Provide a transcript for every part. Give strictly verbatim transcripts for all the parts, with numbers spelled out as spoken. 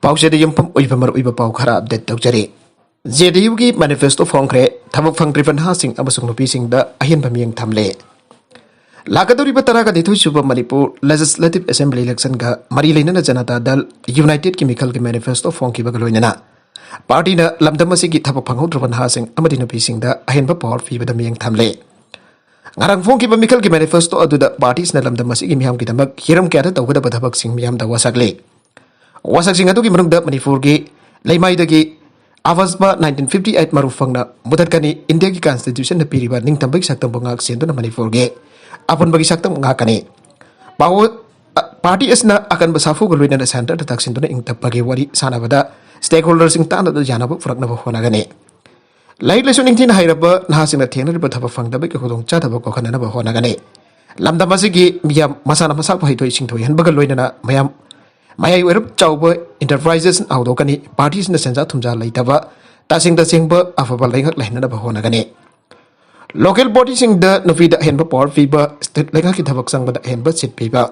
ꯄꯥꯎꯆꯦꯗ ꯌꯨꯝꯐꯝ ꯑꯣꯏꯕ ꯃꯔꯨꯑꯣꯏꯕ ꯄꯥꯎ ꯈꯔ ꯑꯞꯗꯦꯠ ꯇꯧꯖꯔꯤ꯫ ꯖꯦ ꯗꯤ ꯌꯨꯒꯤ ꯃꯦꯅꯤꯐꯦꯁꯇꯣ ꯐꯣꯡꯈ꯭ꯔꯦ꯫ ꯊꯕꯛ ꯐꯪꯗ꯭ꯔꯤꯕ ꯅꯍꯥꯁꯤꯡ ꯑꯃꯁꯨꯡ ꯅꯨꯄꯤꯁꯤꯡꯗ ꯑꯍꯦꯟꯕ ꯃꯤꯠꯌꯦꯡ ꯊꯝꯂꯦ꯫ ꯂꯥꯛꯀꯗꯧꯔꯤꯕ ꯇꯔꯥꯒ ꯅꯤꯊꯣꯏ ꯁꯨꯕ ꯃꯅꯤꯄꯨꯔ ꯂꯦꯖꯤꯁꯂꯦꯇꯤꯚ ꯑꯦꯁꯦꯝꯕ꯭ꯂꯤ ꯏꯂꯦꯛꯁꯟꯒ ꯃꯔꯤ ꯂꯩꯅꯅ ꯖꯅꯇꯥ ꯗꯜ ꯌꯨꯅꯥꯏꯇꯦꯗꯀꯤ ꯃꯤꯈꯜꯒꯤ ꯃꯦꯅꯤꯐꯦꯁꯇꯣ ꯐꯣꯡꯈꯤꯕꯒ ꯂꯣꯏꯅꯅ ꯄꯥꯔꯇꯤꯅ ꯂꯝꯗꯝ ꯑꯁꯤꯒꯤ ꯊꯕꯛ ꯐꯪꯍꯧꯗ꯭ꯔꯕ ꯅꯍꯥꯁꯤꯡ ꯑꯃꯗꯤ ꯅꯨꯄꯤꯁꯤꯡꯗ ꯑꯍꯦꯟꯕ ꯄꯥꯋꯔ ꯄꯤꯕꯗ ꯃꯤꯠꯌꯦꯡ ꯊꯝꯂꯦ꯫ ꯉꯔꯥꯡ ꯐꯣꯡꯈꯤꯕ ꯃꯤꯈꯜꯒꯤ ꯃꯦꯅꯤꯐꯦꯁꯇꯣ ꯑꯗꯨꯗ ꯄꯥꯔꯇꯤꯁꯤꯅ ꯂꯝꯗꯝ ꯑꯁꯤꯒꯤ ꯃꯤꯌꯥꯝꯒꯤꯗꯃꯛ ꯍꯤꯔꯝ ꯀꯌꯥꯗ ꯇꯧꯒꯗꯕ ꯊꯕꯛꯁꯤꯡ ꯃꯤꯌꯥꯝꯗ ꯋꯥꯁꯛꯂꯤ꯫ ꯋꯥꯁꯛꯁꯤꯡ ꯑꯗꯨꯒꯤ ꯃꯅꯨꯡꯗ ꯃꯅꯤꯄꯨꯔꯒꯤ ꯂꯩꯃꯥꯏꯗꯒꯤ ꯑꯕꯥꯁꯄꯥ ꯅꯥꯏꯟꯇꯤꯟ ꯐꯤꯐꯇꯤ ꯑꯩꯠ ꯃꯔꯨ ꯐꯪꯅ ꯃꯨꯊꯠꯀꯅꯤ, ꯏꯟꯗꯤꯌꯥꯒꯤ ꯀꯟꯁꯇꯤꯇ꯭ꯌꯨꯁꯟꯅ ꯄꯤꯔꯤꯕ ꯅꯤꯡꯇꯝꯕꯒꯤ ꯁꯛꯇꯝꯕꯨ ꯉꯥꯛ ꯁꯦꯟꯗꯨꯅ ꯃꯅꯤꯄꯨꯔꯒꯤ ꯑꯄꯨꯟꯕꯒꯤ ꯁꯛꯇꯝ ꯉꯥꯛꯀꯅꯤ꯫ ꯄꯥꯋꯔ ꯄꯥꯔꯇꯤ ꯑꯁꯤꯅ ꯑꯀꯟꯕ ꯁꯥꯐꯨꯒ ꯂꯣꯏꯅꯅ ꯁꯦꯟꯇꯔꯗ ꯇꯛꯁꯤꯟꯗꯨꯅ ꯏꯪ ꯇꯞꯄꯒꯤ ꯋꯥꯔꯤ ꯁꯥꯟꯅꯕꯗ ꯁ꯭ꯇꯦꯛꯍꯣꯜꯗꯔꯁꯤꯡ ꯇꯥꯟꯅꯗꯨꯅ ꯌꯥꯅꯕ ꯄꯨꯔꯛꯅꯕ ꯍꯣꯠꯅꯒꯅꯤ꯫ ꯂꯥꯏꯔꯤꯛ ꯂꯥꯏꯁꯨ ꯅꯤꯡꯊꯤꯅ ꯍꯩꯔꯕ ꯅꯍꯥꯁꯤꯡꯅ ꯊꯦꯡꯅꯔꯤꯕ ꯊꯕꯛ ꯐꯪꯗꯕꯒꯤ ꯈꯨꯗꯣꯡꯆꯥꯗꯕ ꯀꯣꯛꯍꯟꯅꯅꯕ ꯍꯣꯠꯅꯒꯅꯤ꯫ ꯂꯝꯗꯝ ꯑꯁꯤꯒꯤ ꯃꯤꯌꯥꯝ ꯃꯁꯥꯅ ꯃꯁꯥꯕꯨ ꯍꯩꯊꯣꯏ ꯁꯤꯡꯊꯣꯏꯍꯟꯕꯒ ꯂꯣꯏꯅꯅ ꯃꯌꯥꯝ ꯃꯌꯥꯏ ꯑꯣꯏꯔꯞ ꯆꯥꯎꯕ ꯏꯟꯇꯔꯄ꯭ꯔꯥꯏꯖꯦꯁ ꯍꯧꯗꯣꯛꯀꯅꯤ꯫ ꯄꯥꯔꯇꯤꯁꯤꯡꯅ ꯁꯦꯟꯖꯥ ꯊꯨꯝꯖꯥ ꯂꯩꯇꯕ ꯇꯁꯦꯡ ꯇꯁꯦꯡꯕ ꯑꯐꯕ ꯂꯩꯉꯥꯛ ꯂꯩꯍꯟꯅꯕ ꯍꯣꯠꯅꯒꯅꯤ꯫ ꯂꯣꯀꯦꯜ ꯕꯣꯗꯤꯁꯤꯡꯗ ꯅꯨꯄꯤꯗ ꯑꯍꯦꯟꯕ ꯄꯥꯋꯔ ꯄꯤꯕ, ꯁ꯭ꯇꯦꯠ ꯂꯩꯉꯥꯛꯀꯤ ꯊꯕꯛ ꯆꯪꯕꯗ ꯑꯍꯦꯟꯕ ꯁꯤꯠ ꯄꯤꯕ,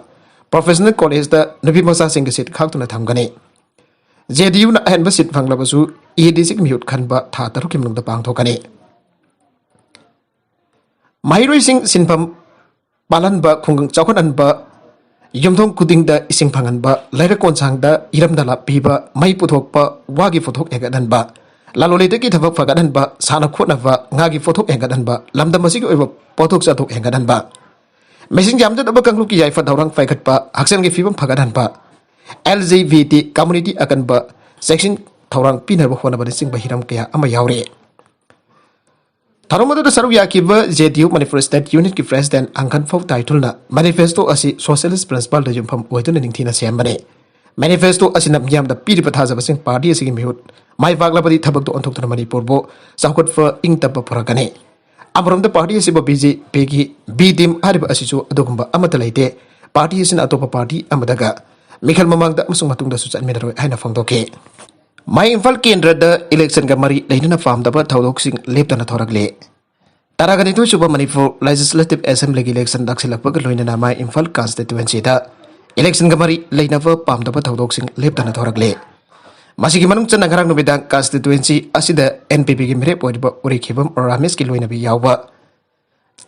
ꯄ꯭ꯔꯣꯐꯦꯁꯅꯦꯜ ꯀꯣꯂꯦꯖꯇ ꯅꯨꯄꯤ ꯃꯆꯥꯁꯤꯡꯒꯤ ꯁꯤꯠ ꯈꯥꯛꯇꯨꯅ ꯊꯝꯒꯅꯤ꯫ ꯖꯦ ꯗꯤ ꯌꯨꯅ ꯑꯍꯦꯟꯕ ꯁꯤꯠ ꯐꯪꯂꯕꯁꯨ ꯏ ꯑꯦ ꯗꯤ ꯁꯤꯒꯤ ꯃꯤꯍꯨꯠ ꯈꯟꯕ ꯊꯥ ꯇꯔꯨꯛꯀꯤ ꯃꯅꯨꯡꯗ ꯄꯥꯡꯊꯣꯛꯀꯅꯤ꯫ ꯃꯍꯩꯔꯣꯏꯁꯤꯡ ꯁꯤꯟꯐꯝ ꯄꯥꯜꯍꯟꯕ, ꯈꯨꯡꯒꯪ ꯆꯥꯎꯈꯠꯍꯟꯕ, ꯌꯨꯝꯊꯣꯡ ꯈꯨꯗꯤꯡꯗ ꯏꯁꯤꯡ ꯐꯪꯍꯟꯕ, ꯂꯩꯔꯛ ꯀꯣꯟꯁꯥꯡꯗ ꯏꯔꯝ ꯅꯂꯥ ꯄꯤꯕ, ꯃꯩ ꯄꯨꯊꯣꯛꯄ, ꯋꯥꯒꯤ ꯄꯣꯠꯊꯣꯛ ꯍꯦꯟꯒꯠꯍꯟꯕ, ꯂꯂꯣꯟ ꯏꯇꯤꯛꯀꯤ ꯊꯕꯛ ꯐꯒꯠꯍꯟꯕ, ꯁꯥꯟꯅ ꯈꯣꯠꯅꯕ, ꯉꯥꯒꯤ ꯄꯣꯠꯊꯣꯛ ꯍꯦꯟꯒꯠꯍꯟꯕ, ꯂꯝꯗꯝ ꯑꯁꯤꯒꯤ ꯑꯣꯏꯕ ꯄꯣꯠꯊꯣꯛ ꯆꯥꯊꯣꯛ ꯍꯦꯟꯒꯠꯍꯟꯕ, ꯃꯁꯤꯡ ꯌꯥꯝꯖꯗꯕ ꯀꯥꯡꯂꯨꯞꯀꯤ ꯌꯥꯏꯐ ꯊꯧꯔꯥꯡ ꯄꯥꯏꯈꯠꯄ, ꯍꯛꯁꯦꯜꯒꯤ ꯐꯤꯕꯝ ꯐꯒꯠꯍꯟꯕ, L G B T community ꯑꯀꯟꯕ ꯆꯦꯛꯁꯤꯟ ꯊꯧꯔꯥꯡ ꯄꯤꯅꯕ ꯍꯣꯠꯅꯕꯅꯆꯤꯡꯕ ꯍꯤꯔꯝ ꯀꯌꯥ ꯑꯃ ꯌꯥꯎꯔꯤ꯫ ꯊꯧꯔꯝ ꯑꯗꯨꯗ ꯁꯔꯨꯛ ꯌꯥꯈꯤꯕ ꯖꯦ ꯗꯤ ꯌꯨ ꯃꯅꯤꯄꯨꯔ ꯁ꯭ꯇꯦꯠ ꯌꯨꯅꯤꯠꯀꯤ ꯄ꯭ꯔꯦꯁꯤꯗꯦꯟꯠ ꯑꯪꯀꯟꯐꯧ ꯇꯥꯏꯊꯨꯜꯅ ꯃꯦꯅꯤꯐꯦꯁꯇꯣ ꯑꯁꯤ ꯁꯣꯁꯤꯌꯦꯂꯤꯁ ꯄ꯭ꯔꯤꯟꯁꯤꯄꯥꯜꯗ ꯌꯨꯝꯐꯝ ꯑꯣꯏꯗꯨꯅ ꯅꯤꯡꯊꯤꯅ ꯁꯦꯝꯕꯅꯤ꯫ ꯃꯦꯅꯤꯐꯦꯁꯇꯣ ꯑꯁꯤꯅ ꯃꯤꯌꯥꯝꯗ ꯄꯤꯔꯤꯕ ꯊꯥꯖꯕꯁꯤꯡ ꯄꯥꯔꯇꯤ ꯑꯁꯤꯒꯤ ꯃꯤꯍꯨꯠ ꯃꯥꯏ ꯄꯥꯛꯂꯕꯗꯤ ꯊꯕꯛꯇꯣ ꯑꯣꯟꯊꯣꯛꯇꯨꯅ ꯃꯅꯤꯄꯨꯔꯕꯨ ꯆꯥꯎꯈꯠꯄ ꯏꯪ ꯇꯞꯄ ꯄꯨꯔꯛꯀꯅꯤ꯫ ꯑꯃꯔꯣꯝꯗ ꯄꯥꯔꯇꯤ ꯑꯁꯤꯕꯨ ꯕꯤ ꯖꯦ ꯄꯤꯒꯤ B team ꯍꯥꯏꯔꯤꯕ ꯑꯁꯤꯁꯨ ꯑꯗꯨꯒꯨꯝꯕ ꯑꯃꯠꯇ ꯂꯩꯇꯦ꯫ ꯄꯥꯔꯇꯤ ꯑꯁꯤꯅ ꯑꯇꯣꯞꯄ ꯄꯥꯔꯇꯤ ꯑꯃꯗꯒ ꯃꯤꯈꯜ ꯃꯃꯥꯡꯗ ꯑꯃꯁꯨꯡ ꯃꯇꯨꯡꯗꯁꯨ ꯆꯠꯃꯤꯟꯅꯔꯣꯏ ꯍꯥꯏꯅ ꯐꯣꯡꯗꯣꯛꯈꯤ꯫ ꯃꯥꯏ ꯏꯝꯐꯥꯜ ꯀꯦꯟꯗ꯭ꯔꯗ ꯏꯂꯦꯛꯁꯟꯒ ꯃꯔꯤ ꯂꯩꯅꯅ ꯄꯥꯝꯗꯕ ꯊꯧꯗꯣꯛꯁꯤꯡ ꯂꯦꯞꯇꯅ ꯊꯣꯔꯛꯂꯦ꯫ ꯇꯔꯥꯒ ꯅꯤꯊꯣꯏ ꯁꯨꯕ ꯃꯅꯤꯄꯨꯔ ꯂꯦꯖꯤꯁꯂꯦꯇꯤꯚ ꯑꯦꯁꯦꯝꯕ꯭ꯂꯤꯒꯤ ꯏꯂꯦꯛꯁꯟ ꯅꯛꯁꯤꯜꯂꯛꯄꯒ ꯂꯣꯏꯅꯅ ꯃꯥꯏ ꯏꯝꯐꯥꯜ ꯀꯟꯁꯇꯤꯇ꯭ꯋꯦꯟꯁꯤꯗ ꯏꯂꯦꯛꯁꯟꯒ ꯃꯔꯤ ꯂꯩꯅꯕ ꯄꯥꯝꯗꯕ ꯊꯧꯗꯣꯛꯁꯤꯡ ꯂꯦꯞꯇꯅ ꯊꯣꯔꯛꯂꯦ꯫ ꯃꯁꯤꯒꯤ ꯃꯅꯨꯡ ꯆꯟꯅ ꯉꯔꯥꯡ ꯅꯨꯃꯤꯗꯥꯡ ꯀꯟꯁꯇꯤꯇ꯭ꯋꯦꯟꯁꯤ ꯑꯁꯤꯗ ꯑꯦꯟ ꯄꯤ ꯄꯤꯒꯤ ꯃꯤꯔꯦꯞ ꯑꯣꯏꯔꯤꯕ ꯎꯔꯤꯈꯤꯕꯝ ꯔꯥꯃꯦꯁꯀꯤ ꯂꯣꯏꯅꯕꯤ ꯌꯥꯎꯕ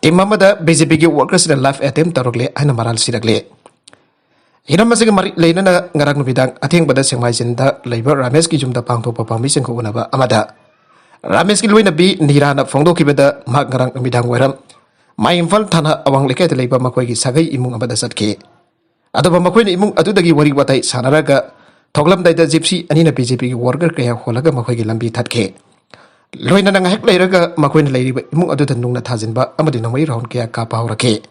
ꯇꯤꯝ ꯑꯃꯗ ꯕꯤ ꯖꯦ ꯄꯤꯒꯤ ꯋꯥꯔꯀꯔꯁꯤꯅ ꯂꯥꯏꯐ ꯑꯦꯇꯦꯝ ꯇꯧꯔꯛꯂꯦ ꯍꯥꯏꯅ ꯃꯔꯥꯜ ꯁꯤꯔꯛꯂꯦ꯫ ꯍꯤꯔꯝ ꯑꯁꯤꯒ ꯃꯔꯤ ꯂꯩꯅꯅ ꯉꯔꯥꯡ ꯅꯨꯃꯤꯗꯥꯡ ꯑꯊꯦꯡꯕꯗ ꯁꯦꯡꯃꯥꯏꯖꯤꯟꯗ ꯂꯩꯕ ꯔꯥꯃꯦꯁꯀꯤ ꯌꯨꯝꯗ ꯄꯥꯡꯊꯣꯛꯄ ꯄꯥꯝꯕꯤꯁꯤꯡꯒ ꯎꯅꯕ ꯑꯃꯗ ꯔꯥꯃꯦꯁꯀꯤ ꯂꯣꯏꯅꯕꯤ ꯅꯤꯔꯥꯅ ꯐꯣꯡꯗꯣꯛꯈꯤꯕꯗ ꯃꯍꯥꯛ ꯉꯔꯥꯡ ꯅꯨꯃꯤꯗꯥꯡ ꯋꯥꯏꯔꯝ ꯃꯥꯏ ꯏꯝꯐꯥꯜ ꯊꯥꯅ ꯑꯋꯥꯡ ꯂꯩꯀꯥꯏꯗ ꯂꯩꯕ ꯃꯈꯣꯏꯒꯤ ꯁꯥꯒꯩ ꯏꯃꯨꯡ ꯑꯃꯗ ꯆꯠꯈꯤ꯫ ꯑꯗꯨꯒ ꯃꯈꯣꯏꯅ ꯏꯃꯨꯡ ꯑꯗꯨꯗꯒꯤ ꯋꯥꯔꯤ ꯋꯥꯇꯥꯏ ꯁꯥꯟꯅꯔꯒ ꯊꯣꯛꯂꯝꯗꯥꯏꯗ ꯖꯤꯞꯁꯤ ꯑꯅꯤꯅ ꯕꯤ ꯖꯦ ꯄꯤꯒꯤ ꯋꯥꯔꯀꯔ ꯀꯌꯥ ꯍꯣꯜꯂꯒ ꯃꯈꯣꯏꯒꯤ ꯂꯝꯕꯤ ꯊꯠꯈꯤ꯫ ꯂꯣꯏꯅꯅ ꯉꯥꯏꯍꯥꯛ ꯂꯩꯔꯒ ꯃꯈꯣꯏꯅ ꯂꯩꯔꯤꯕ ꯏꯃꯨꯡ ꯑꯗꯨꯗ ꯅꯨꯡꯅ ꯊꯥꯖꯤꯟꯕ ꯑꯃꯗꯤ ꯅꯣꯡꯃꯩ ꯔꯥꯎꯟ ꯀꯌꯥ ꯀꯥꯞꯄ ꯍꯧꯔꯛꯈꯤ꯫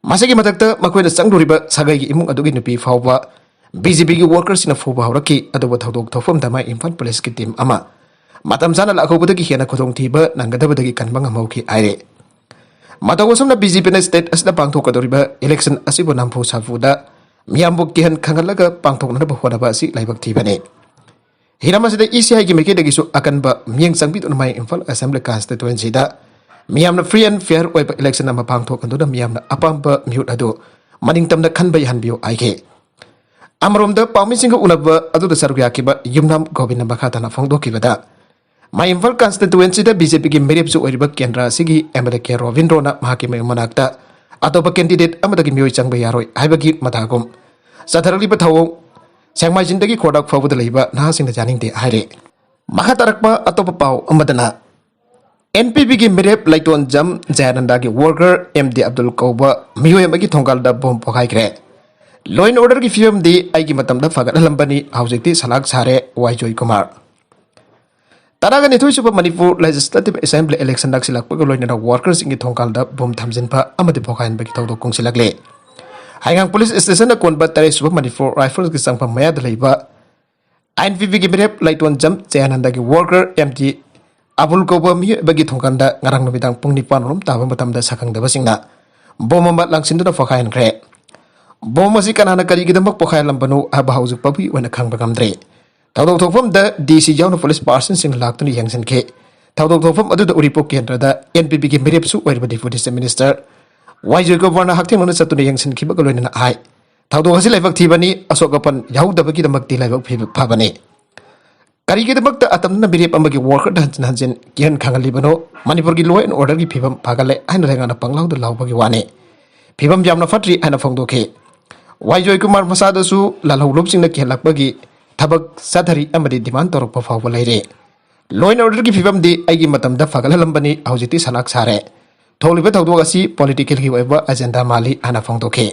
ꯃꯁꯤꯒꯤ ꯃꯊꯛꯇ ꯃꯈꯣꯏꯅ ꯆꯪꯂꯨꯔꯤꯕ ꯁꯥꯒꯩꯒꯤ ꯏꯃꯨꯡ ꯑꯗꯨꯒꯤ ꯅꯨꯄꯤ ꯐꯥꯎꯕ ꯕꯤ ꯖꯦ ꯄꯤꯒꯤ ꯋꯥꯔꯀꯔꯁꯤꯡꯅ ꯐꯨꯕ ꯍꯧꯔꯛꯈꯤ꯫ ꯑꯗꯨꯕꯨ ꯊꯧꯗꯣꯛ ꯊꯣꯛꯐꯝꯗ ꯃꯥꯏ ꯏꯝꯐꯥꯜ ꯄꯨꯂꯤꯁꯀꯤ ꯇꯤꯝ ꯑꯃ ꯃꯇꯝ ꯆꯥꯅ ꯂꯥꯛꯍꯧꯕꯗꯒꯤ ꯍꯦꯟꯅ ꯈꯨꯗꯣꯡꯊꯤꯕ ꯅꯪꯒꯗꯕꯗꯒꯤ ꯀꯟꯕ ꯉꯝꯍꯧꯈꯤ ꯍꯥꯏꯔꯦ꯫ ꯃꯇꯧ ꯑꯁꯨꯝꯅ ꯕꯤ ꯖꯦ ꯄꯤꯅ ꯁ꯭ꯇꯦꯠ ꯑꯁꯤꯗ ꯄꯥꯡꯊꯣꯛꯀꯗꯧꯔꯤꯕ ꯏꯂꯦꯛꯁꯟ ꯑꯁꯤꯕꯨ ꯅꯝꯐꯨ ꯁꯥꯐꯨꯗ ꯃꯤꯌꯥꯝꯕꯨ ꯀꯤꯍꯟ ꯈꯪꯍꯜꯂꯒ ꯄꯥꯡꯊꯣꯛꯅꯅꯕ ꯍꯣꯠꯅꯕ ꯑꯁꯤ ꯂꯥꯏꯕꯛ ꯊꯤꯕꯅꯤ꯫ ꯍꯤꯔꯝ ꯑꯁꯤꯗ ꯏ ꯁꯤ ꯑꯥꯏꯒꯤ ꯃꯥꯏꯀꯩꯗꯒꯤꯁꯨ ꯑꯀꯟꯕ ꯃꯤꯠꯌꯦꯡ ꯆꯪꯕꯤꯗꯨꯅ ꯃꯥꯏ ꯏꯝꯐꯥꯜ ꯑꯦꯁꯦꯝꯕ꯭ꯂꯤ ꯀꯟꯁꯇꯤꯇ꯭ꯋꯦꯟꯁꯤꯗ ꯃꯤꯌꯥꯝꯅ ꯐ꯭ꯔꯤ ꯑꯦꯟ ꯐꯤꯌꯔ ꯑꯣꯏꯕ ꯏꯂꯦꯛꯁꯟ ꯑꯃ ꯄꯥꯡꯊꯣꯛꯍꯟꯗꯨꯅ ꯃꯤꯌꯥꯝꯅ ꯑꯄꯥꯝꯕ ꯃꯤꯍꯨꯠ ꯑꯗꯨ ꯃꯅꯤꯡ ꯇꯝꯅ ꯈꯟꯕ ꯌꯥꯍꯟꯕꯤꯌꯨ ꯍꯥꯏꯈꯤ꯫ ꯑꯃꯔꯣꯝꯗ ꯄꯥꯎꯃꯤꯁꯤꯡꯒ ꯎꯅꯕ ꯑꯗꯨꯗ ꯁꯔꯨꯛ ꯌꯥꯈꯤꯕ ꯌꯨꯝꯅꯥꯝ ꯒꯣꯕꯤꯟꯗ ꯃꯈꯥ ꯇꯥꯅ ꯐꯣꯡꯗꯣꯛꯈꯤꯕꯗ, ꯃꯥꯏ ꯏꯝꯐꯥꯜ ꯀꯟꯁꯇꯤꯇ꯭ꯋꯦꯟꯁꯤꯗ ꯕꯤ ꯖꯦ ꯄꯤꯒꯤ ꯃꯤꯔꯦꯞꯁꯨ ꯑꯣꯏꯔꯤꯕ ꯀꯦꯟꯗ꯭ꯔ ꯑꯁꯤꯒꯤ ꯑꯦꯝ ꯑꯦꯜ ꯑꯦ ꯀꯦ ꯔꯣꯕꯤꯟꯗ꯭ꯔꯣꯅ ꯃꯍꯥꯛꯀꯤ ꯃꯌꯨꯝ ꯃꯅꯥꯛꯇ ꯑꯇꯣꯞꯄ ꯀꯦꯟꯗꯤꯗꯦꯠ ꯑꯃꯗꯒꯤ ꯃꯤꯑꯣꯏ ꯆꯪꯕ ꯌꯥꯔꯣꯏ ꯍꯥꯏꯕꯒꯤ ꯃꯇꯥꯒꯨꯝ ꯆꯠꯊꯔꯛꯂꯤꯕ ꯊꯧꯑꯣꯡ ꯁꯦꯡꯃꯥꯏꯖꯤꯟꯗꯒꯤ ꯈꯣꯔꯗꯥꯛ ꯐꯥꯎꯕꯗ ꯂꯩꯕ ꯅꯍꯥꯁꯤꯡꯅ ꯌꯥꯅꯤꯡꯗꯦ ꯍꯥꯏꯔꯤ꯫ ꯃꯈꯥ ꯇꯥꯔꯛꯄ ꯑꯇꯣꯞꯄ ꯄꯥꯎ ꯑꯃꯗꯅ, ꯑꯦꯟ ꯄꯤ ꯄꯤꯒꯤ ꯃꯤꯔꯦꯞ ꯂꯩꯇꯣꯟꯖꯝ ꯖꯌꯥꯅꯟꯗꯒꯤ ꯋꯥꯔꯀꯔ ꯑꯦꯝ ꯗꯤ ꯑꯕꯗꯨꯜ ꯀꯧꯕ ꯃꯤꯑꯣꯏ ꯑꯃꯒꯤ ꯊꯣꯡꯒꯥꯜꯗ ꯕꯣꯝ ꯄꯣꯈꯥꯏꯈ꯭ꯔꯦ꯫ ꯂꯣ ꯑꯦꯟ ꯑꯣꯔꯗꯔꯒꯤ ꯐꯤꯕꯝꯗꯤ ꯑꯩꯒꯤ ꯃꯇꯝꯗ ꯐꯒꯠꯍꯜꯂꯝꯕꯅꯤ, ꯍꯧꯖꯤꯛꯇꯤ ꯁꯂꯥꯛ ꯁꯥꯔꯦ, ꯋꯥꯏ ꯖꯣꯏ ꯀꯨꯃꯥꯔ꯫ ꯇꯔꯥꯒ ꯅꯤꯊꯣꯏ ꯁꯨꯕ ꯃꯅꯤꯄꯨꯔ ꯂꯦꯖꯤꯁꯂꯦꯇꯤꯚ ꯑꯦꯁꯦꯝꯕ꯭ꯂꯤ ꯏꯂꯦꯛꯁꯟ ꯅꯛꯁꯤꯜꯂꯛꯄꯒ ꯂꯣꯏꯅꯅ ꯋꯥꯔꯀꯔꯁꯤꯡꯒꯤ ꯊꯣꯡꯒꯥꯜꯗ ꯕꯣꯝ ꯊꯝꯖꯤꯟꯕ ꯑꯃꯗꯤ ꯄꯣꯈꯥꯏꯍꯟꯕꯒꯤ ꯊꯧꯗꯣꯛ ꯀꯣꯡꯁꯤꯜꯂꯛꯂꯦ꯫ ꯍꯩꯉꯥꯡ ꯄꯨꯂꯤꯁ ꯁ꯭ꯇꯦꯁꯟꯅ ꯀꯣꯟꯕ ꯇꯔꯦꯠ ꯁꯨꯕ ꯃꯅꯤꯄꯨꯔ ꯔꯥꯏꯐꯜꯁꯀꯤ ꯆꯪꯐꯝ ꯃꯌꯥꯗ ꯂꯩꯕ ꯑꯦꯟ ꯄꯤ ꯄꯤꯒꯤ ꯃꯤꯔꯦꯞ ꯂꯩꯇꯣꯟꯖꯝ ꯖꯌꯥꯅꯟꯗꯒꯤ ꯋꯥꯔꯀꯔ ꯑꯦꯝ ꯗꯤ ꯑꯕꯨꯜ ꯀꯧꯕ ꯃꯤꯑꯣꯏ ꯑꯃꯒꯤ ꯊꯣꯡꯒꯥꯟꯗ ꯉꯔꯥꯡ ꯅꯨꯃꯤꯗꯥꯡ ꯄꯨꯡ ꯅꯤꯄꯥꯟ ꯋꯥꯏꯔꯣꯝ ꯇꯥꯕ ꯃꯇꯝꯗ ꯁꯛꯈꯪꯗꯕꯁꯤꯡꯅ ꯕꯣꯝ ꯑꯃ ꯂꯪꯁꯤꯟꯗꯨꯅ ꯄꯣꯈꯥꯏꯍꯟꯈ꯭ꯔꯦ꯫ ꯕꯣꯝ ꯑꯁꯤ ꯀꯅꯥꯅ ꯀꯔꯤꯒꯤꯗꯃꯛ ꯄꯣꯈꯥꯏꯍꯜꯂꯝꯕꯅꯣ ꯍꯥꯏꯕ ꯍꯧꯖꯤꯛ ꯐꯥꯎꯕꯒꯤ ꯑꯣꯏꯅ ꯈꯪꯕ ꯉꯝꯗ꯭ꯔꯤ꯫ ꯊꯧꯗꯣꯛ ꯊꯣꯛꯐꯝꯗ ꯗꯤ ꯁꯤ ꯌꯥꯎꯅ ꯄꯨꯂꯤꯁ ꯄꯥꯔꯁꯟꯁꯤꯡ ꯂꯥꯛꯇꯨꯅ ꯌꯦꯡꯁꯤꯟꯈꯤ꯫ ꯊꯧꯗꯣꯛ ꯊꯣꯛꯐꯝ ꯑꯗꯨꯗ ꯎꯔꯤꯄꯣꯛ ꯀꯦꯟꯗ꯭ꯔꯗ ꯑꯦꯟ ꯄꯤ ꯄꯤꯒꯤ ꯃꯤꯔꯦꯞꯁꯨ ꯑꯣꯏꯔꯤꯕ ꯗꯤꯄꯨꯇꯤ ꯆꯤꯐ ꯃꯤꯅꯤꯁꯇꯔ ꯋꯥꯏ ꯖꯣꯏꯀꯨꯃꯥꯔꯅ ꯍꯛꯊꯦꯡꯅꯅ ꯆꯠꯇꯨꯅ ꯌꯦꯡꯁꯤꯟꯈꯤꯕꯒ ꯂꯣꯏꯅꯅ ꯍꯥꯏ, ꯊꯧꯗꯣꯛ ꯑꯁꯤ ꯂꯥꯏꯕꯛ ꯊꯤꯕꯅꯤ, ꯑꯁꯣꯛ ꯑꯄꯟ ꯌꯥꯎꯗꯕꯒꯤꯗꯃꯛꯇꯤ ꯂꯥꯏꯕꯛ ꯐꯤꯕ-, ꯐꯕꯅꯤ꯫ ꯀꯔꯤꯒꯤꯗꯃꯛꯇ ꯑꯇꯝꯅꯅ ꯃꯤꯔꯦꯞ ꯑꯃꯒꯤ ꯋꯥꯈꯜꯗ ꯍꯟꯖꯤꯟ ꯍꯟꯖꯤꯟ ꯀꯤꯍꯟ ꯈꯪꯍꯜꯂꯤꯕꯅꯣ? ꯃꯅꯤꯄꯨꯔꯒꯤ law and order ꯒꯤ ꯐꯤꯕꯝ ꯐꯒꯠꯂꯦ ꯍꯥꯏꯅ ꯂꯩꯉꯥꯛꯅ ꯄꯪꯂꯥꯎꯗ ꯂꯥꯎꯕꯒꯤ ꯋꯥꯅꯤ꯫ ꯐꯤꯕꯝ ꯌꯥꯝꯅ ꯐꯠꯇ꯭ꯔꯤ ꯍꯥꯏꯅ ꯐꯣꯡꯗꯣꯛꯈꯤ꯫ ꯋꯥꯏ ꯖꯣꯏꯀꯨꯃꯥꯔ ꯃꯁꯥꯗꯁꯨ ꯂꯥꯜꯍꯧꯂꯨꯞꯁꯤꯡꯅ ꯀꯤꯍꯜꯂꯛꯄꯒꯤ ꯊꯕꯛ ꯆꯠꯊꯔꯤ ꯑꯃꯗꯤ demand ꯇꯧꯔꯛꯄ ꯐꯥꯎꯕ ꯂꯩꯔꯦ꯫ Law and order ꯒꯤ ꯐꯤꯕꯝꯗꯤ ꯑꯩꯒꯤ ꯃꯇꯝꯗ ꯐꯒꯠꯍꯜꯂꯝꯕꯅꯤ, ꯍꯧꯖꯤꯛꯇꯤ ꯁꯂꯥꯛ ꯁꯥꯔꯦ꯫ ꯊꯣꯛꯂꯤꯕ ꯊꯧꯗꯣꯛ ꯑꯁꯤ political ꯒꯤ ꯑꯣꯏꯕ agenda ꯃꯥꯜꯂꯤ ꯍꯥꯏꯅ ꯐꯣꯡꯗꯣꯛꯈꯤ꯫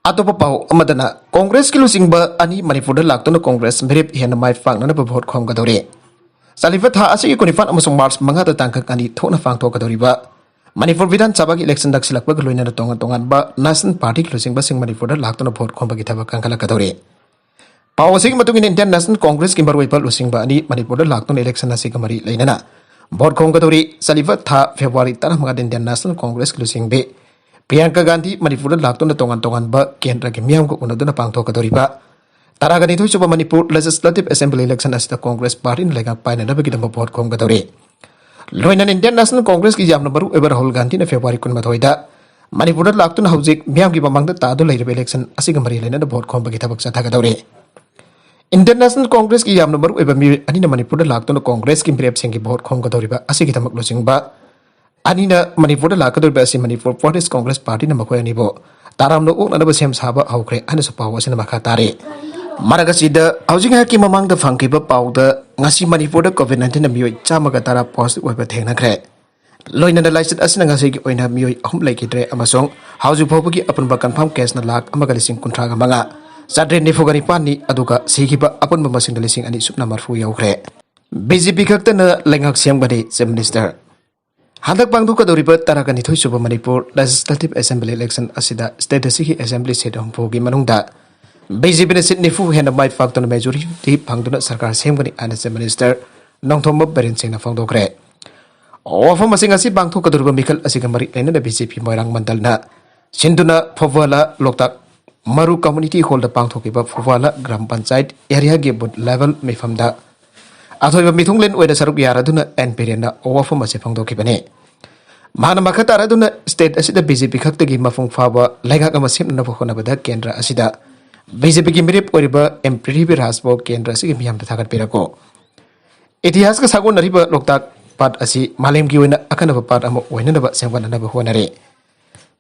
ꯑꯇꯣꯞꯄ ꯄꯥꯎ ꯑꯃꯗꯅ, ꯀꯣꯡꯒ꯭ꯔꯦꯁꯀꯤ ꯂꯨꯆꯤꯡꯕ ꯑꯅꯤ ꯃꯅꯤꯄꯨꯔꯗ ꯂꯥꯛꯇꯨꯅ ꯀꯣꯡꯒ꯭ꯔꯦꯁ ꯃꯤꯔꯦꯞ ꯍꯦꯟꯅ ꯃꯥꯏ ꯄꯥꯛꯅꯅꯕ ꯚꯣꯠ ꯈꯣꯝꯒꯗꯧꯔꯤ꯫ ꯆꯠꯂꯤꯕ ꯊꯥ ꯑꯁꯤꯒꯤ ꯀꯨꯟꯅꯤꯄꯥꯟ ꯑꯃꯁꯨꯡ ꯃꯥꯔꯆ ꯃꯉꯥꯗ ꯇꯥꯡꯀꯛ ꯑꯅꯤ ꯊꯣꯛꯅ ꯄꯥꯡꯊꯣꯛꯀꯗꯧꯔꯤꯕ ꯃꯅꯤꯄꯨꯔ ꯕꯤꯙꯥꯟ ꯁꯚꯥꯒꯤ election ꯅꯛꯁꯤꯜꯂꯛꯄꯒ ꯂꯣꯏꯅꯅ ꯇꯣꯉꯥꯟ ꯇꯣꯉꯥꯟꯕ national party ꯒꯤ ꯂꯨꯆꯤꯡꯕꯁꯤꯡ ꯃꯅꯤꯄꯨꯔꯗ ꯂꯥꯛꯇꯨꯅ ꯚꯣꯠ ꯈꯣꯝꯕꯒꯤ ꯊꯕꯛ ꯀꯟꯈꯠꯂꯛꯀꯗꯧꯔꯤ꯫ ꯄꯥꯎ ꯑꯁꯤꯒꯤ ꯃꯇꯨꯡ ꯏꯟꯅ, Indian National Congress ꯀꯤ ꯃꯔꯨꯑꯣꯏꯕ ꯂꯨꯆꯤꯡꯕ ꯑꯅꯤ ꯃꯅꯤꯄꯨꯔꯗ ꯂꯥꯛꯇꯨꯅ election ꯑꯁꯤꯒ ꯃꯔꯤ ꯂꯩꯅꯅ ꯚꯣꯠ ꯈꯣꯝꯒꯗꯧꯔꯤ꯫ ꯆꯠꯂꯤꯕ ꯊꯥ ꯐꯦꯕ꯭ꯔꯨꯋꯥꯔꯤ ꯇꯔꯥꯃꯉꯥꯗ Indian National Congress ꯀꯤ ꯂꯨꯆꯤꯡꯕꯤ ꯄ꯭ꯔꯤꯌꯥꯡꯀꯥ ꯒꯥꯟꯙꯤ ꯃꯅꯤꯄꯨꯔꯗ ꯂꯥꯛꯇꯨꯅ ꯇꯣꯉꯥꯟ ꯇꯣꯉꯥꯟꯕ ꯀꯦꯟꯗ꯭ꯔꯒꯤ ꯃꯤꯌꯥꯝꯒ ꯎꯅꯗꯨꯅ ꯄꯥꯡꯊꯣꯛꯀꯗꯧꯔꯤꯕ ꯇꯔꯥꯒ ꯅꯤꯊꯣꯏ ꯁꯨꯕ ꯃꯅꯤꯄꯨꯔ Legislative Assembly election ꯑꯁꯤꯗ ꯀꯣꯡꯒ꯭ꯔꯦꯁ party ꯅ ꯂꯩꯉꯥꯛ ꯄꯥꯏꯅꯅꯕꯒꯤꯗꯃꯛ ꯚꯣꯠ ꯈꯣꯝꯒꯗꯧꯔꯤ꯫ ꯂꯣꯏꯅꯅ Indian National Congress ꯀꯤ ꯌꯥꯝꯅ ꯃꯔꯨ ꯑꯣꯏꯕ ꯔꯥꯍꯨꯜ ꯒꯥꯟꯙꯤꯅ ꯐꯦꯕ꯭ꯔꯨꯋꯥꯔꯤ ꯀꯨꯟꯃꯥꯊꯣꯏꯗ ꯃꯅꯤꯄꯨꯔꯗ ꯂꯥꯛꯇꯨꯅ ꯍꯧꯖꯤꯛ ꯃꯤꯌꯥꯝꯒꯤ ꯃꯃꯥꯡꯗ ꯇꯥꯗꯨꯅ ꯂꯩꯔꯤꯕ election ꯑꯁꯤꯒ ꯃꯔꯤ ꯂꯩꯅꯅ ꯚꯣꯠ ꯈꯣꯝꯕꯒꯤ ꯊꯕꯛ ꯆꯠꯊꯒꯗꯧꯔꯤ꯫ Indian National Congress ꯀꯤ ꯌꯥꯝꯅ ꯃꯔꯨ ꯑꯣꯏꯕ ꯃꯤꯑꯣꯏ ꯑꯅꯤꯅ ꯃꯅꯤꯄꯨꯔꯗ ꯂꯥꯛꯇꯨꯅ ꯀꯣꯡꯒ꯭ꯔꯦꯁꯀꯤ ꯃꯤꯔꯦꯞꯁꯤꯡꯒꯤ ꯚꯣꯠ ꯈꯣꯝꯒꯗꯧꯔꯤꯕ ꯑꯁꯤꯒꯤꯗꯃꯛ ꯂꯨꯆꯤꯡꯕ ꯑꯅꯤꯅ ꯃꯅꯤꯄꯨꯔꯗ ꯂꯥꯛꯀꯗꯧꯔꯤꯕ ꯑꯁꯤ ꯃꯅꯤꯄꯨꯔ Forest Congress Party ꯅ ꯃꯈꯣꯏ ꯑꯅꯤꯕꯨ ꯇꯔꯥꯝꯅ ꯑꯣꯛꯅꯅꯕ ꯁꯦꯝ ꯁꯥꯕ ꯍꯧꯈ꯭ꯔꯦ ꯍꯥꯏꯅꯁꯨ ꯄꯥꯎ ꯑꯁꯤꯅ ꯃꯈꯥ ꯇꯥꯔꯤ꯫ ꯃꯔꯛ ꯑꯁꯤꯗ, ꯍꯧꯖꯤꯛ ꯉꯥꯏꯍꯥꯛꯀꯤ ꯃꯃꯥꯡꯗ ꯐꯪꯈꯤꯕ ꯄꯥꯎꯗ, ꯉꯁꯤ ꯃꯅꯤꯄꯨꯔꯗ COVID nineteen ꯅ ꯃꯤꯑꯣꯏ ꯆꯥꯝꯃꯒ ꯇꯔꯥ positive ꯑꯣꯏꯕ ꯊꯦꯡꯅꯈ꯭ꯔꯦ꯫ ꯂꯣꯏꯅꯅ ꯂꯥꯏꯆꯠ ꯑꯁꯤꯅ ꯉꯁꯤꯒꯤ ꯑꯣꯏꯅ ꯃꯤꯑꯣꯏ ꯑꯍꯨꯝ ꯂꯩꯈꯤꯗ꯭ꯔꯦ ꯑꯃꯁꯨꯡ ꯍꯧꯖꯤꯛ ꯐꯥꯎꯕꯒꯤ ꯑꯄꯨꯟꯕ confirm case ꯅ ꯂꯥꯈ ꯑꯃꯒ ꯂꯤꯁꯤꯡ ꯀꯨꯟꯊ꯭ꯔꯥꯒ ꯃꯉꯥ ꯆꯥꯇ꯭ꯔꯦꯠ ꯅꯤꯐꯨꯒ ꯅꯤꯄꯥꯟꯅꯤ, ꯑꯗꯨꯒ ꯁꯤꯈꯤꯕ ꯑꯄꯨꯟꯕ ꯃꯁꯤꯡꯗ ꯂꯤꯁꯤꯡ ꯑꯅꯤ ꯁꯨꯞꯅ ꯃꯔꯤꯐꯨ ꯌꯧꯈ꯭ꯔꯦ꯫ BJP ꯈꯛꯇꯅ ꯂꯩꯉꯥꯛ ꯁꯦꯝꯒꯅꯤ, Chief Minister꯫ ꯍꯟꯗꯛ ꯄꯥꯡꯊꯣꯛꯀꯗꯧꯔꯤꯕ ꯇꯔꯥꯒ ꯅꯤꯊꯣꯏ ꯁꯨꯕ ꯃꯅꯤꯄꯨꯔ Legislative Assembly election ꯑꯁꯤꯗ state ꯑꯁꯤꯒꯤ assembly seat ꯍꯨꯝꯐꯨꯒꯤ ꯃꯅꯨꯡꯗ BJP ꯅ seat ꯅꯤꯐꯨ ꯍꯦꯟꯅ ꯃꯥꯏ ꯄꯥꯛꯇꯨꯅ majority ꯐꯪꯗꯨꯅ ꯁꯔꯀꯥꯔ ꯁꯦꯝꯒꯅꯤ ꯍꯥꯏꯅ Chief Minister ꯅꯣꯡꯊꯣꯝꯕꯝ ꯕꯤꯔꯦꯟ ꯁꯤꯡꯅ ꯐꯣꯡꯗꯣꯛꯈ꯭ꯔꯦ꯫ ꯋꯥꯐꯝ ꯑꯁꯤꯡ ꯑꯁꯤ ꯄꯥꯡꯊꯣꯛꯀꯗꯧꯔꯤꯕ ꯃꯤꯈꯜ ꯑꯁꯤꯒ ꯃꯔꯤ ꯂꯩꯅꯅ BJP ꯃꯣꯏꯔꯥꯡ ꯃꯟꯗꯜꯅ ꯁꯤꯟꯗꯨꯅ ꯐꯧꯕꯥꯂꯥ ꯂꯣꯛꯇꯥꯛ ꯃꯔꯨ Community Hall ꯗ ꯄꯥꯡꯊꯣꯛꯈꯤꯕ ꯐꯧꯕꯥꯂꯥ ꯒ꯭ꯔꯥꯝ ꯄꯟꯆꯥꯌꯠ area ꯒꯤ booth level ꯃꯤꯐꯝꯗ ꯑꯊꯣꯏꯕ ꯃꯤꯊꯨꯡꯂꯦꯟ ꯑꯣꯏꯅ ꯁꯔꯨꯛ ꯌꯥꯔꯗꯨꯅ ꯑꯦꯟ ꯕꯤꯔꯦꯟꯅ ꯋꯥꯐꯝ ꯑꯁꯤ ꯐꯣꯡꯗꯣꯛꯈꯤꯕꯅꯤ꯫ ꯃꯍꯥꯛꯅ ꯃꯈꯥ ꯇꯥꯔꯗꯨꯅ state ꯑꯁꯤꯗ BJP ꯈꯛꯇꯒꯤ ꯃꯄꯨꯡ ꯐꯥꯕ ꯂꯩꯉꯥꯛ ꯑꯃ ꯁꯦꯝꯅꯅꯕ ꯍꯣꯠꯅꯕꯗ ꯀꯦꯟꯗ꯭ꯔ ꯑꯁꯤꯗ ꯕꯤ ꯖꯦ ꯄꯤꯒꯤ ꯃꯤꯔꯦꯞ ꯑꯣꯏꯔꯤꯕ ꯑꯦꯝ ꯄ꯭ꯔꯤꯊꯤꯕꯤꯔꯥꯖꯄꯨ ꯀꯦꯟꯗ꯭ꯔ ꯑꯁꯤꯒꯤ ꯃꯤꯌꯥꯝꯗ ꯊꯥꯒꯠꯄꯤꯔꯛꯎ꯫ ꯏꯇꯤꯍꯥꯁꯀ ꯁꯥꯒꯣꯟꯅꯔꯤꯕ ꯂꯣꯛꯇꯥꯛ ꯄꯥꯠ ꯑꯁꯤ ꯃꯥꯂꯦꯝꯒꯤ ꯑꯣꯏꯅ ꯑꯈꯟꯅꯕ ꯄꯥꯠ ꯑꯃ ꯑꯣꯏꯅꯅꯕ ꯁꯦꯝꯒꯠꯅꯅꯕ ꯍꯣꯠꯅꯔꯤ꯫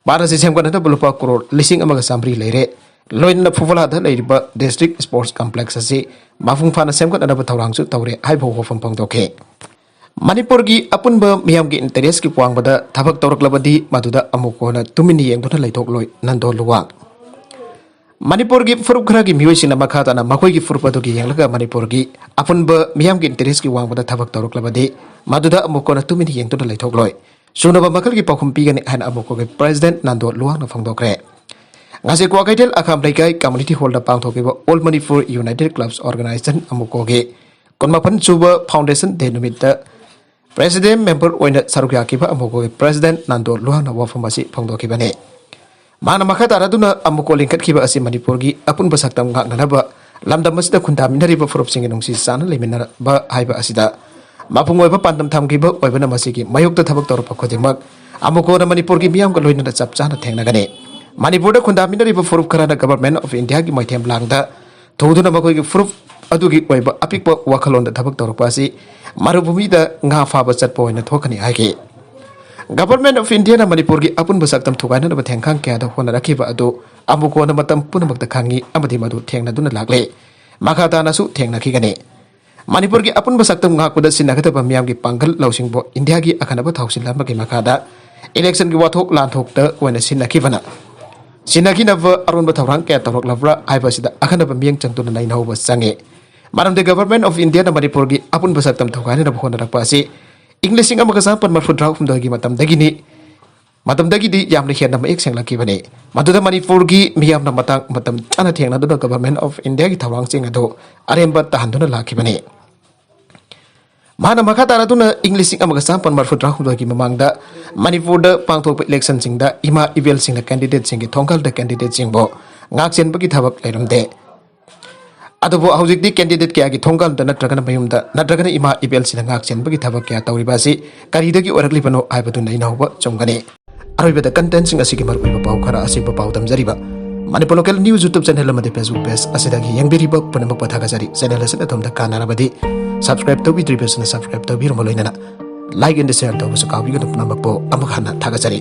ꯄꯥꯠ ꯑꯁꯤ ꯁꯦꯝꯒꯠꯅꯅꯕ ꯂꯨꯄꯥ ꯀ꯭ꯔꯣꯔ ꯂꯤꯁꯤꯡ ꯑꯃꯒ ꯆꯥꯃꯔꯤ ꯂꯩꯔꯦ꯫ ꯂꯣꯏꯅꯅ ꯐꯨꯐꯣꯂꯥꯗ ꯂꯩꯔꯤꯕ ꯗꯤꯁꯇ꯭ꯔꯤꯛ ꯁ꯭ꯄꯣꯔꯠꯁ ꯀꯝꯄ꯭ꯂꯦꯛꯁ ꯑꯁꯤ ꯃꯄꯨꯡ ꯐꯥꯅ ꯁꯦꯝꯒꯠꯅꯅꯕ ꯊꯧꯔꯥꯡꯁꯨ ꯇꯧꯔꯦ ꯍꯥꯏꯕ ꯋꯥꯐꯝ ꯐꯣꯡꯗꯣꯛꯈꯤ꯫ ꯃꯅꯤꯄꯨꯔꯒꯤ ꯑꯄꯨꯟꯕ ꯃꯤꯌꯥꯝꯒꯤ ꯏꯟꯇꯔꯦꯁꯀꯤ ꯋꯥꯡꯃꯗ ꯊꯕꯛ ꯇꯧꯔꯛꯂꯕꯗꯤ ꯃꯗꯨꯗ ꯑꯃꯨꯛ ꯍꯟꯅ ꯇꯨꯃꯤꯟꯅ ꯌꯦꯡꯗꯨꯅ ꯂꯩꯊꯣꯛꯂꯣꯏ, ꯅꯟꯗꯣ ꯂꯨꯋꯥꯡ꯫ ꯃꯅꯤꯄꯨꯔꯒꯤ ꯐꯨꯔꯨꯞ ꯈꯔꯒꯤ ꯃꯤꯑꯣꯏꯁꯤꯡꯅ ꯃꯈꯥ ꯇꯥꯅ ꯃꯈꯣꯏꯒꯤ ꯐꯨꯔꯨꯞ ꯑꯗꯨꯒꯤ ꯌꯦꯡꯂꯒ ꯃꯅꯤꯄꯨꯔꯒꯤ ꯑꯄꯨꯟꯕ ꯃꯤꯌꯥꯝꯒꯤ ꯏꯟꯇꯔꯦꯁꯀꯤ ꯋꯥꯡꯃꯗ ꯊꯕꯛ ꯇꯧꯔꯛꯂꯕꯗꯤ ꯃꯗꯨꯗ ꯑꯃꯨꯛ ꯍꯟꯅ ꯇꯨꯃꯤꯟꯅ ꯌꯦꯡꯗꯨꯅ ꯂꯩꯊꯣꯛꯂꯣꯏ꯫ ꯆꯨꯅꯕ ꯃꯈꯜꯒꯤ ꯄꯥꯎꯈꯨꯝ ꯄꯤꯒꯅꯤ ꯍꯥꯏꯅ ꯑꯃꯨꯛꯀꯣꯒꯤ ꯄ꯭ꯔꯦꯁꯤꯗꯦꯟꯠ ꯅꯟꯗꯣ ꯂꯨꯋꯥꯡꯅ ꯐꯣꯡꯗꯣꯛꯈ꯭ꯔꯦ꯫ ꯉꯁꯤ ꯀ꯭ꯋꯥꯀꯩꯊꯦꯜ ꯑꯈꯥꯝ ꯂꯩꯀꯥꯏ ꯀꯝꯃ꯭ꯌꯨꯅꯤꯇꯤ ꯍꯣꯜꯗ ꯄꯥꯡꯊꯣꯛꯈꯤꯕ ꯑꯣꯜ ꯃꯅꯤꯄꯨꯔ ꯌꯨꯅꯥꯏꯇꯦꯗ ꯀ꯭ꯂꯕꯁ ꯑꯣꯔꯒꯅꯥꯏꯖꯦꯁꯟ, ꯑꯃꯨꯛꯀꯣꯒꯤ ꯀꯨꯟꯃꯥꯄꯟ ꯁꯨꯕ ꯐꯥꯎꯟꯗꯦꯁꯟ ꯗꯦ ꯅꯨꯃꯤꯠꯇ ꯄ꯭ꯔꯦꯁꯤꯗꯦꯟꯠ ꯃꯦꯝꯕꯔ ꯑꯣꯏꯅ ꯁꯔꯨꯛ ꯌꯥꯈꯤꯕ ꯑꯃꯨꯛꯀꯣꯒꯤ ꯄ꯭ꯔꯦꯁꯤꯗꯦꯟꯠ ꯅꯟꯗꯣ ꯂꯨꯋꯥꯡꯅ ꯋꯥꯐꯝ ꯑꯁꯤ ꯐꯣꯡꯗꯣꯛꯈꯤꯕꯅꯤ꯫ ꯃꯍꯥꯛꯅ ꯃꯈꯥ ꯇꯥꯔꯗꯨꯅ ꯑꯃꯨꯛꯀꯣ ꯂꯤꯡꯈꯠꯈꯤꯕ ꯑꯁꯤ ꯃꯅꯤꯄꯨꯔꯒꯤ ꯑꯄꯨꯟꯕ ꯁꯛꯇꯝ ꯉꯥꯛꯅꯅꯕ ꯂꯝꯗꯝ ꯑꯁꯤꯗ ꯈꯨꯟꯗꯥꯃꯤꯟꯅꯔꯤꯕ ꯐꯨꯔꯨꯞꯁꯤꯡꯒꯤ ꯅꯨꯡꯁꯤ ꯆꯥꯟꯅ ꯂꯩꯃꯤꯟꯅꯕ ꯍꯥꯏꯕ ꯑꯁꯤꯗ ꯃꯄꯨꯡ ꯑꯣꯏꯕ ꯄꯥꯟꯗꯝ ꯊꯝꯈꯤꯕ ꯑꯣꯏꯕꯅ ꯃꯁꯤꯒꯤ ꯃꯥꯌꯣꯛꯇ ꯊꯕꯛ ꯇꯧꯔꯛꯄ ꯈꯨꯗꯤꯡꯃꯛ ꯑꯃꯨꯛꯀꯣꯅ ꯃꯅꯤꯄꯨꯔꯒꯤ ꯃꯤꯌꯥꯝꯒ ꯂꯣꯏꯅꯅ ꯆꯞ ꯆꯥꯅ ꯊꯦꯡꯅꯒꯅꯤ꯫ ꯃꯅꯤꯄꯨꯔꯗ ꯈꯨꯟꯗꯥꯃꯤꯟꯅꯔꯤꯕ ꯐꯨꯔꯨꯞ ꯈꯔꯅ ꯒꯚꯔꯟꯃꯦꯟꯠ ꯑꯣꯐ ꯏꯟꯗꯤꯌꯥꯒꯤ ꯃꯩꯊꯦꯝ ꯂꯥꯡꯗ ꯊꯨꯗꯨꯅ ꯃꯈꯣꯏꯒꯤ ꯐꯨꯔꯨꯞ ꯑꯗꯨꯒꯤ ꯑꯣꯏꯕ ꯑꯄꯤꯛꯄ ꯋꯥꯈꯜꯂꯣꯟꯗ ꯊꯕꯛ ꯇꯧꯔꯛꯄ ꯑꯁꯤ ꯃꯔꯨꯚꯨꯃꯤꯗ ꯉꯥ ꯐꯥꯕ ꯆꯠꯄ ꯑꯣꯏꯅ ꯊꯣꯛꯀꯅꯤ ꯍꯥꯏꯈꯤ꯫ ꯒꯚꯔꯟꯃꯦꯟꯠ ꯑꯣꯐ ꯏꯟꯗꯤꯌꯥꯅ ꯃꯅꯤꯄꯨꯔꯒꯤ ꯑꯄꯨꯟꯕ ꯁꯛꯇꯝ ꯊꯨꯒꯥꯏꯅꯅꯕ ꯊꯦꯡꯈꯥꯡ ꯀꯌꯥꯗ ꯍꯣꯠꯅꯔꯛꯈꯤꯕ ꯑꯗꯨ ꯑꯃꯨꯛꯀꯣꯅ ꯃꯇꯝ ꯄꯨꯝꯅꯃꯛꯇ ꯈꯪꯏ ꯑꯃꯗꯤ ꯃꯗꯨ ꯊꯦꯡꯅꯗꯨꯅ ꯂꯥꯛꯂꯦ꯫ ꯃꯈꯥ ꯇꯥꯅꯁꯨ ꯊꯦꯡꯅꯈꯤꯒꯅꯤ꯫ ꯃꯅꯤꯄꯨꯔꯒꯤ ꯑꯄꯨꯟꯕ ꯁꯛꯇꯝ ꯉꯥꯛꯄꯗ ꯁꯤꯖꯤꯟꯅꯒꯗꯕ ꯃꯤꯌꯥꯝꯒꯤ ꯄꯥꯡꯒꯜ ꯂꯧꯁꯤꯡꯕꯨ ꯏꯟꯗꯤꯌꯥꯒꯤ ꯑꯈꯟꯅꯕ ꯊꯧꯁꯤꯜ ꯑꯃꯒꯤ ꯃꯈꯥꯗ ꯏꯂꯦꯛꯁꯟꯒꯤ ꯋꯥꯊꯣꯛ ꯂꯥꯟꯊꯣꯛꯇ ꯑꯣꯏꯅ ꯁꯤꯖꯤꯟꯅꯈꯤꯕꯅ ꯁꯤꯖꯤꯟꯅꯈꯤꯅꯕ ꯑꯔꯣꯟꯕ ꯊꯧꯔꯥꯡ ꯀꯌꯥ ꯇꯧꯔꯛꯂꯕ꯭ꯔꯥ ꯍꯥꯏꯕꯁꯤꯗ ꯑꯈꯟꯅꯕ ꯃꯤꯠꯌꯦꯡ ꯆꯪꯗꯨꯅ ꯅꯩꯅꯍꯧꯕ ꯆꯪꯉꯤ꯫ ꯃꯔꯝꯗꯤ ꯒꯚꯔꯟꯃꯦꯟꯠ ꯑꯣꯐ ꯏꯟꯗꯤꯌꯥꯅ ꯃꯅꯤꯄꯨꯔꯒꯤ ꯑꯄꯨꯟꯕ ꯁꯛꯇꯝ ꯊꯨꯒꯥꯏꯅꯅꯕ ꯍꯣꯠꯅꯔꯛꯄ ꯑꯁꯤ ꯏꯪ ꯂꯤꯁꯤꯡ ꯑꯃꯒ ꯆꯃꯥꯄꯟ ꯃꯔꯐꯨ ꯇꯔꯥꯍꯨꯝꯗꯣꯏꯒꯤ ꯃꯇꯝꯗꯒꯤꯅꯤ꯫ ꯃꯇꯝꯗꯒꯤꯗꯤ ꯌꯥꯝꯅ ꯍꯦꯟꯅ ꯃꯌꯦꯛ ꯁꯦꯡꯂꯛꯈꯤꯕꯅꯤ꯫ ꯃꯗꯨꯗ ꯃꯅꯤꯄꯨꯔꯒꯤ ꯃꯤꯌꯥꯝꯅ ꯃꯇꯥꯡ ꯃꯇꯝ ꯆꯥꯅ ꯊꯦꯡꯅꯗꯨꯅ ꯒꯚꯔꯟꯃꯦꯟꯠ ꯑꯣꯐ ꯏꯟꯗꯤꯌꯥꯒꯤ ꯊꯧꯔꯥꯡꯁꯤꯡ ꯑꯗꯨ ꯑꯔꯦꯝꯕ ꯇꯥꯍꯟꯗꯨꯅ ꯂꯥꯛꯈꯤꯕꯅꯤ꯫ ꯃꯍꯥꯛꯅ ꯃꯈꯥ ꯇꯥꯔꯗꯨꯅ ꯏꯪ ꯂꯤꯁꯤꯡ ꯑꯃꯒ ꯆꯃꯥꯄꯟ ꯃꯔꯐꯨ ꯇꯔꯥꯍꯨꯝꯗꯣꯏꯒꯤ ꯃꯃꯥꯡꯗ ꯃꯅꯤꯄꯨꯔꯗ ꯄꯥꯡꯊꯣꯛꯄ ꯏꯂꯦꯛꯁꯟꯁꯤꯡꯗ ꯏꯃꯥ ꯏꯕꯦꯜꯁꯤꯡꯅ ꯀꯦꯟꯗꯤꯗꯦꯠꯁꯤꯡꯒꯤ ꯊꯣꯡꯒꯥꯜꯗ ꯀꯦꯟꯗꯤꯗꯦꯠꯁꯤꯡꯕꯨ ꯉꯥꯛ ꯆꯦꯟꯕꯒꯤ ꯊꯕꯛ ꯂꯩꯔꯝꯗꯦ꯫ ꯑꯗꯨꯕꯨ ꯍꯧꯖꯤꯛꯇꯤ ꯀꯦꯟꯗꯤꯗꯦꯠ ꯀꯌꯥꯒꯤ ꯊꯣꯡꯒꯥꯜꯗ ꯅꯠꯇ꯭ꯔꯒꯅ ꯃꯌꯨꯝꯗ ꯅꯠꯇ꯭ꯔꯒꯅ ꯏꯃꯥ ꯏꯕꯦꯜꯁꯤꯡꯅ ꯉꯥꯛ ꯆꯦꯟꯕꯒꯤ ꯊꯕꯛ ꯀꯌꯥ ꯇꯧꯔꯤꯕ ꯑꯁꯤ ꯀꯔꯤꯗꯒꯤ ꯑꯣꯏꯔꯛꯂꯤꯕꯅꯣ ꯍꯥꯏꯕꯗꯨ ꯅꯩꯅꯍꯧꯕ ꯆꯨꯝꯒꯅꯤ꯫ ꯑꯔꯣꯏꯕꯗ ꯀꯟꯇꯦꯟꯁꯤꯡ ꯑꯁꯤꯒꯤ ꯃꯔꯨꯑꯣꯏꯕ ꯄꯥꯎ ꯈꯔ ꯑꯁꯤꯕꯨ ꯄꯥꯎ ꯇꯝꯖꯔꯤꯕ Manipur Local News YouTube channel ꯑꯃꯗꯤ Facebook page ꯑꯁꯤꯗꯒꯤ ꯌꯦꯡꯕꯤꯔꯤꯕ ꯄꯨꯝꯅꯃꯛꯄꯨ ꯊꯥꯒꯠꯆꯔꯤ꯫ Channel ꯑꯁꯤꯅ ꯑꯗꯣꯝꯗ ꯀꯥꯟꯅꯔꯕꯗꯤ subscribe ꯇꯧꯕꯤꯗ꯭ꯔꯤꯕꯁꯤꯅ subscribe ꯇꯧꯕꯤꯔꯝꯕ ꯂꯣꯏꯅꯅ like and share ꯇꯧꯕꯁꯨ ꯀꯥꯎꯕꯤꯒꯅꯨ꯫ ꯄꯨꯝꯅꯃꯛꯄꯨ ꯑꯃꯨꯛ ꯍꯟꯅ ꯊꯥꯒꯠꯆꯔꯤ꯫